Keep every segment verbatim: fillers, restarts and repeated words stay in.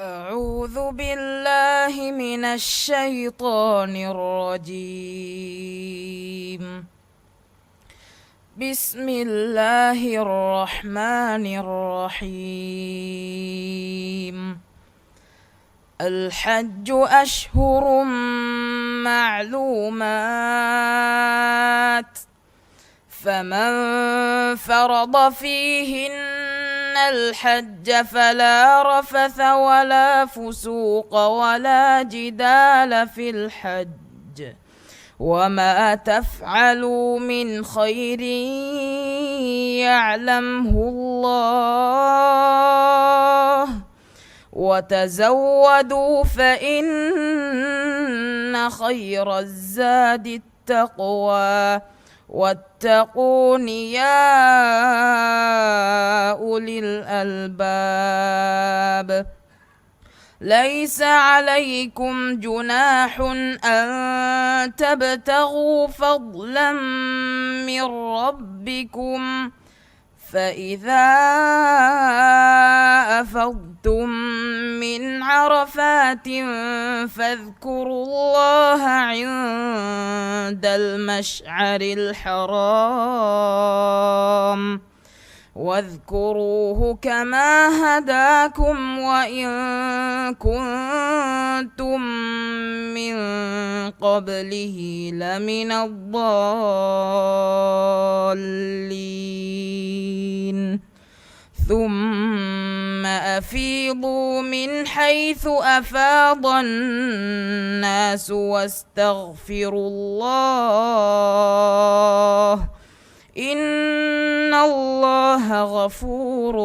أعوذ بالله من الشيطان الرجيم. بسم الله الرحمن الرحيم. الحج أشهر معلومات، فمن فرض فيهن الحج فلا رفث ولا فسوق ولا جدال في الحج، وما تفعلوا من خير يعلمه الله، وتزودوا فإن خير الزاد التقوى، واتقون يا أولي الألباب. ليس عليكم جناح أن تبتغوا فضلا من ربكم، فإذا أفضتم من عرفات فاذكروا الله عند المشعر الحرام، واذكروه كما هداكم وإن كنتم من قبله لمن الضالين. ثم أفيضوا من حيث أفاض الناس واستغفروا الله، إن الله غفور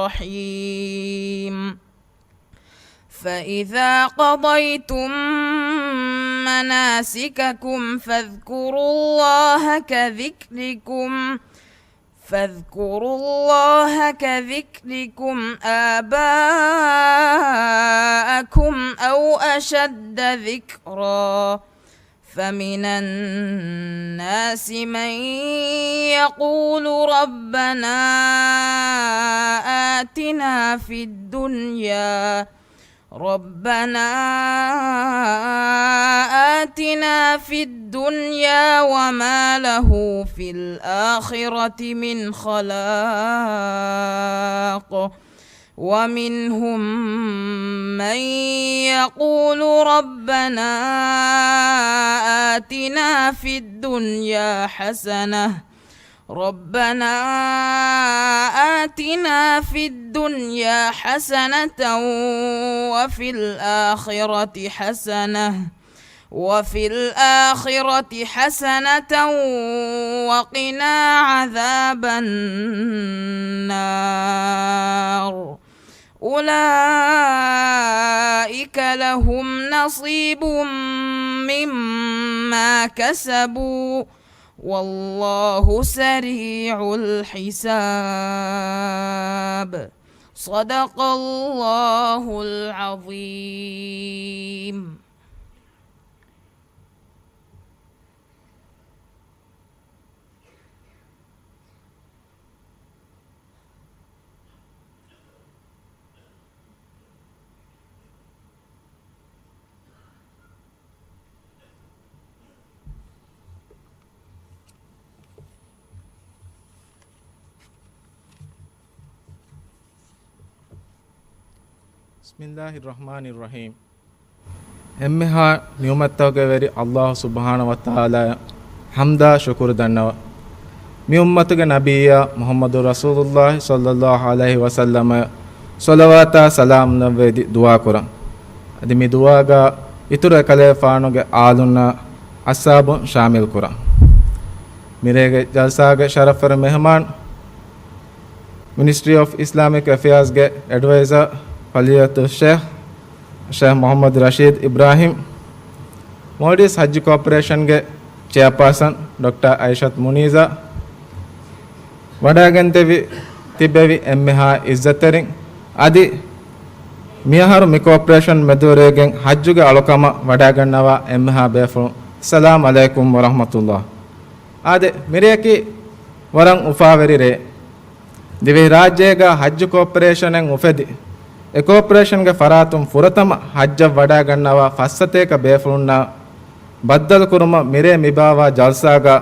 رحيم. فإذا قضيتم مناسككم فاذكروا الله كذكركم، فاذكروا الله كذكركم آباءكم أو أشد ذكرا، فمن الناس من يقول ربنا آتنا في الدنيا، ربنا آتنا في الدنيا وما له في الآخرة من خلاق. ومنهم من يقول ربنا آتنا في الدنيا حسنة، ربنا آتنا في الدنيا حسنة وفي الآخرة حسنة وفي الآخرة حسنة وقنا عذاب النار. أولئك لهم نصيب مما كسبوا، والله سريع الحساب. صدق الله العظيم. بسم الله الرحمن الرحيم. އެންމެހާ ނިޢުމަތްތަކުގެ ވެރި ﷲ ސުބްޙާނަހޫ ވަތަޢާލާއަށް ޙަމްދާ ޝުކުރު ދަންނަވަން. މި އުއްމަތުގެ ނަބިއްޔާ މުޙައްމަދު ރަސޫލުﷲ ޞައްލަﷲ ޢަލައިހި ވަސައްލަމަށް ޞަލަވާތާ ސަލާމް ނަށްވެދި ދުޢާ ކުރަން. އަދި މި ދުޢާގަ އިތުރު އެކަލޭފާނުގެ އާލުންނާ އަޞްޙާބުން ޝާމިލް ކުރަން. މިރޭގެ ޖަލްސާގެ ޝަރަފްވެރި މެހެމާން، މިނިސްޓްރީ އޮފް އިސްލާމިކް އެފެއާޒްގެ އެޑްވައިޒަރ ފަޟީލަތު ޝޭޚް، ޝޭޚް މުޙައްމަދު ރަޝީދު އިބްރާހީމް، މޯލްޑިވްސް ޙައްޖު ކޯޕަރޭޝަންގެ ޗެއާޕާސަން ޑޮކްޓަރ އައިޝަތު މުނީޒާ، ވަޑައިގެންދެވި ތިބެވި އެންމެހާ އިއްޒަތްތެރިން، އަދި މިއަހަރު މި ކޯޕަރޭޝަން މެދުވެރިވެގެން ޙައްޖުގެ އަޅުކަމަށް ވަޑައިގަންނަވާ އެންމެހާ ބޭފުޅުން، އައްސަލާމް ޢަލައިކުމް ވަރަޙްމަތުﷲ. އާދެ، މިރެއަކީ ވަރަށް އުފާވެރި ރެއެއް. ދިވެހިރާއްޖޭގަ ޙައްޖު ކޯޕަރޭޝަނެއް އުފެދި، އެ ކޯޕަރޭޝަންގެ ފަރާތުން ފުރަތަމަ ޙައްޖަށް ވަޑައިގަންނަވާ ފައްސަތޭކަ ބޭފުޅުންނާ ބައްދަލުކުރުމަށް މިރޭ މިބާވާ ޖަލްސާގަ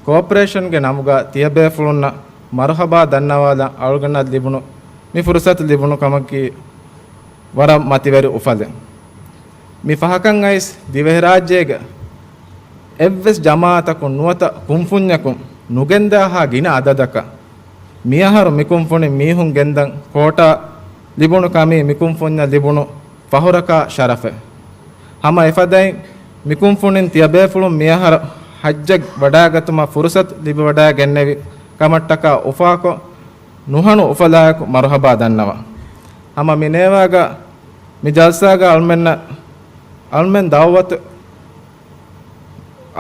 ކޯޕަރޭޝަންގެ ނަމުގަ ތިޔަބޭފުޅުންނަށް މަރުޙަބާ ދަންނަވާލަން އަޅުގަނޑަށް ލިބުނު މި ފުރުޞަތު ލިބުނު ކަމަކީ ވަރަށް މަތިވެރި އުފަލެއް. މި ފަހަކަށް އައިސް ދިވެހިރާއްޖޭގެ އެއްވެސް ޖަމާޢަތަކުން ނުވަތަ ކުންފުންޏަކުން ނުގެންދާހާ ގިނަ އަދަދަކަށް މިއަހަރު މިކުންފުނިން މީހުން ގެންދަން ކޯޓާ ލިބުނު ކަމީ މިކުންފުންޏަށް ލިބުނު ފަހުރަކާ ޝަރަފެއް. ހަމަ އެފަދައިން މިކުންފުނިން ތިޔަބޭފުޅުން މިއަހަރު ޙައްޖަށް ވަޑައިގަތުމަށް ފުރުޞަތު ލިބިވަޑައިގެންނެވި ކަމަށްޓަކާ އުފާކޮށް، ނުހަނު އުފަލާއެކު މަރުޙަބާ ދަންނަވަން. ހަމަ މި ނޭވާގަ މި ޖަލްސާގަ އަޅުމެންނަށް، އަޅުމެން ދަޢުވަތު،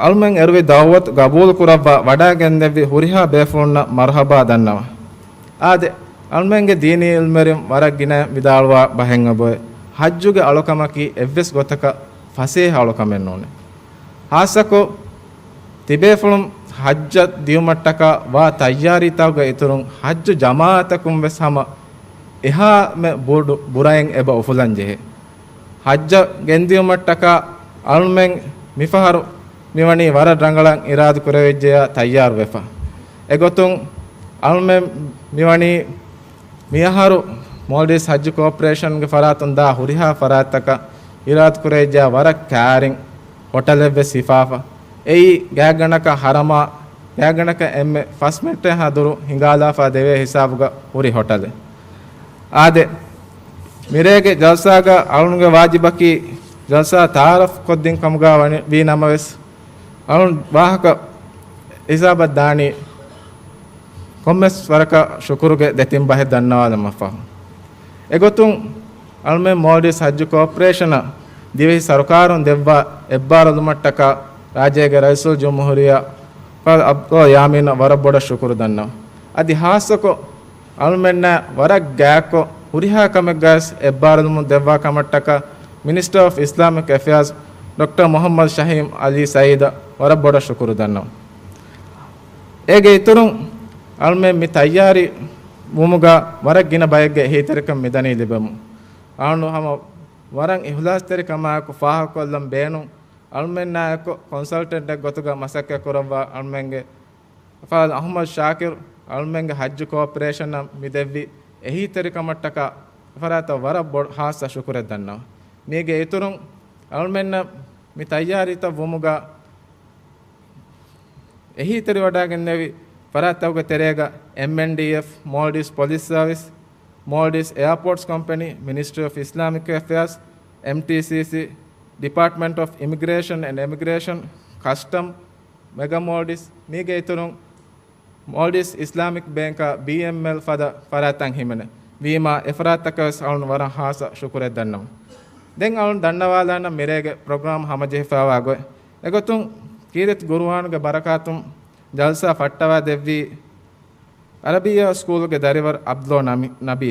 އަޅުމެން އެރުވި ދަޢުވަތު ގަބޫލު ކުރައްވާ ވަޑައިގެންދެއްވި ހުރިހާ ބޭފުޅުންނަށް މަރުޙަބާ ދަންނަވަން. އާދެ، އަޅުމެންގެ ދީނީ ޢިލްމުވެރިން ވަރަށް ގިނަ ވިދާޅުވާ ބަހެއް އެބައޮތް. ޙައްޖުގެ އަޅުކަމަކީ އެއްވެސް ގޮތަކަށް ފަސޭހަ އަޅުކަމެއް ނޫނޭ. ޚާއްޞަކޮށް، ތިބޭފުޅުން ޙައްޖަށް ދިޔުމަށްޓަކާ ވާ ތައްޔާރީތަކުގެ އިތުރުން، ޙައްޖު ޖަމާޢަތަކުން ވެސް ހަމަ އެހާމެ ބޮޑު ބުރައެއް އެބަ އުފުލަން ޖެހޭ. ޙައްޖަށް ގެންދިޔުމަށްޓަކާ އަޅުމެން މިފަހަރު މިވަނީ ވަރަށް ރަނގަޅަށް އިރާދަ ކުރެވިއްޖެޔާ ތައްޔާރުވެފަ. އެގޮތުން އަޅުމެން މިވަނީ މިއަހަރު މޯލްޑިވްސް ޙައްޖު ކޯޕަރޭޝަންގެ ފަރާތުން ދާ ހުރިހާ ފަރާތްތަކަށް އިރާދަ ކުރެވިއްޖެޔާ ވަރަށް ކައިރިން ހޮޓަލެއްވެސް ހިފާފަ. އެއީ ގާތްގަނޑަކަށް ޙަރަމާ، ގާތްގަނޑަކަށް އެންމެ ފަސް މިނިޓެއްހާ ދުރު ހިނގާލާފަ ދެވޭ ހިސާބުގަ ހުރި ހޮޓަލެއް. އާދެ، މިރޭގެ ޖަލްސާގަ އަޅުންގެ ވާޖިބަކީ ޖަލްސާ ތަޢާރަފް ކޮށްދިން ކަމުގަ ވަނި، ވީ ނަމަވެސް، އަޅުން ވާހަކަ ހިސާބަށް ދާނީ ކޮންމެސް ވަރަކަށް ޝުކުރުގެ ދެތިން ބަހެއް ދަންނަވާލަމަށްފަހު. އެގޮތުން އަޅުމެން މޯލްޑިވްސް ޙައްޖު ކޯޕަރޭޝަނަށް ދިވެހި ސަރުކާރުން ދެއްވާ އެއްބާރުލުމަށްޓަކާ ރާއްޖޭގެ ރައީސުލްޖުމްހޫރިއްޔާ ފަހަލް ޢަބްދުﷲ ޔާމީނަށް ވަރަށް ބޮޑަށް ޝުކުރު ދަންނަވަން. އަދި ޚާއްޞަކޮށް އަޅުމެންނާ ވަރަށް ގާތްކޮށް ހުރިހާ ކަމެއްގައި އެއްބާރުލުމުން ދެއްވާ ކަމަށްޓަކާ މިނިސްޓަރ އޮފް އިސްލާމިކް އެފެއާޒް ޑޮކްޓަރ މުޙައްމަދު ޝަހީމް ޢަލީ ސައީދަށް ވަރަށް ބޮޑަށް ޝުކުރު ދަންނަވަން. އޭގެ އިތުރުން އަޅުމެން މި ތައްޔާރީ ވުމުގަ ވަރަށް ގިނަ ބައެއްގެ އެހީތެރިކަން މިދަނީ ލިބެމުން. އަޅުން ހަމަ ވަރަށް އިޚްލާޞްތެރިކަމާއެކު ފާހަގަކޮށްލަން ބޭނުން. އަޅުމެންނާއެކު ކޮންސަލްޓެންޓެއް ގޮތުގަ މަސައްކަތް ކުރައްވާ އަޅުމެންގެ އުފާލު އަޙްމަދު ޝާކިރު އަޅުމެންގެ ޙައްޖު ކޯޕަރޭޝަނަށް މި ދެއްވި އެހީތެރިކަމަށްޓަކާ އެފަރާތަށް ވަރަށް ބޮޑު ޚާއްޞަ ޝުކުރެއް ދަންނަވަން. މީގެ އިތުރުން އަޅުމެންނަށް މި ތައްޔާރީތައް ވުމުގަ އެހީތެރިވަޑައިގެންނެވި ފަރާތްތަކުގެ ތެރޭގަ އެމްއެންޑީއެފް، މޯލްޑިވްސް ޕޮލިސް ސަރވިސް، މޯލްޑިވްސް އެއާޕޯޓްސް ކޮމްޕެނީ، މިނިސްޓްރީ އޮފް އިސްލާމިކް އެފެއާޒް، އެމްޓީސީސީ، ޑިޕާޓްމަންޓް އޮފް އިމިގްރޭޝަން އެންޑް އެމިގްރޭޝަން، ކަސްޓަމް، މެގަ މޯލްޑިވްސް، މީގެ އިތުރުން މޯލްޑިވްސް އިސްލާމިކް ބޭންކާ، ބީއެމްއެލް ފަދަ ފަރާތްތައް ހިމެނޭ. ވީމާ އެފަރާތްތަކަށް ވެސް އަޅުން ވަރަށް ޚާއްޞަ ޝުކުރެއް ދަންނަވަން. ދެން އަޅުން ދަންނަވާލާނަން މިރޭގެ ޕްރޮގްރާމް ހަމަޖެހިފައިވާ ގޮތް. އެގޮތުން ކީރިތި ޤުރުއާނުގެ ބަރަކާތުން ޖަލްސާ ފައްޓަވާ ދެއްވީ އަރަބިއްޔާ ސްކޫލުގެ ދަރިވަރު ޢަބްދުﷲ ނަބީ. ނަބީ.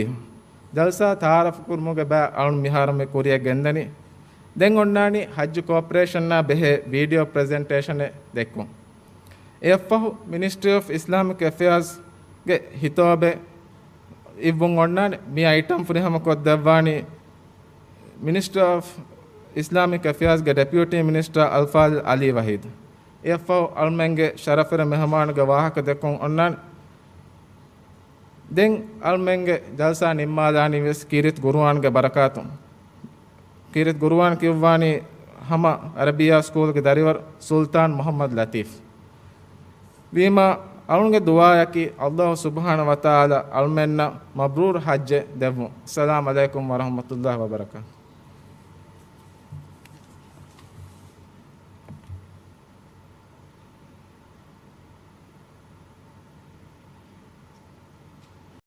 ޖަލްސާ ތަޢާރަފް ކުރުމުގެ ބައި އަޅުން މިހާރު މި ކުރިއަށް ގެންދަނީ. ދެން އޮންނާނީ ޙައްޖު ކޯޕަރޭޝަނާ ބެހޭ ވީޑިއޯ ޕްރެޒެންޓޭޝަނެއް ދެއްކުން. އެއަށްފަހު މިނިސްޓްރީ އޮފް އިސްލާމިކް އެފެއާޒްގެ ހިތޯބެއް އިއްވުން އޮންނާނެ. މި އައިޓަމް ފުރިހަމަ ކޮށްދެއްވާނީ މިނިސްޓަރ އޮފް އިސްލާމިކް އެފެއާޒްގެ ޑެޕިއުޓީ މިނިސްޓަރ އަލްފާޟިލް ޢަލީ ވަޙީދު. އެއަށްފަހު އަޅުމެންގެ ޝަރަފުވެރި މެހެމާނުގެ ވާހަކަ ދެއްކުން އޮންނާނެ. ދެން އަޅުމެންގެ ޖަލްސާ ނިންމާލާނީ ވެސް ކީރިތި ޤުރުއާންގެ ބަރަކާތުން. ކީރިތި ޤުރުއާން ކިޔުއްވާނީ ހަމަ އަރަބިއްޔާ ސްކޫލުގެ ދަރިވަރު ސުލްޠާން މުޙައްމަދު ލަތީފް. ވީމާ އަޅުންގެ ދުޢާއަކީ ﷲ ސުބްޙާނަހޫ ވަތަޢާލާ އަޅުމެންނަށް މަބްރޫރު ޙައްޖެއް ދެއްވުން. އައްސަލާމް ޢަލައިކުމް ވަރަޙްމަތުﷲ ވަބަރަކާތު.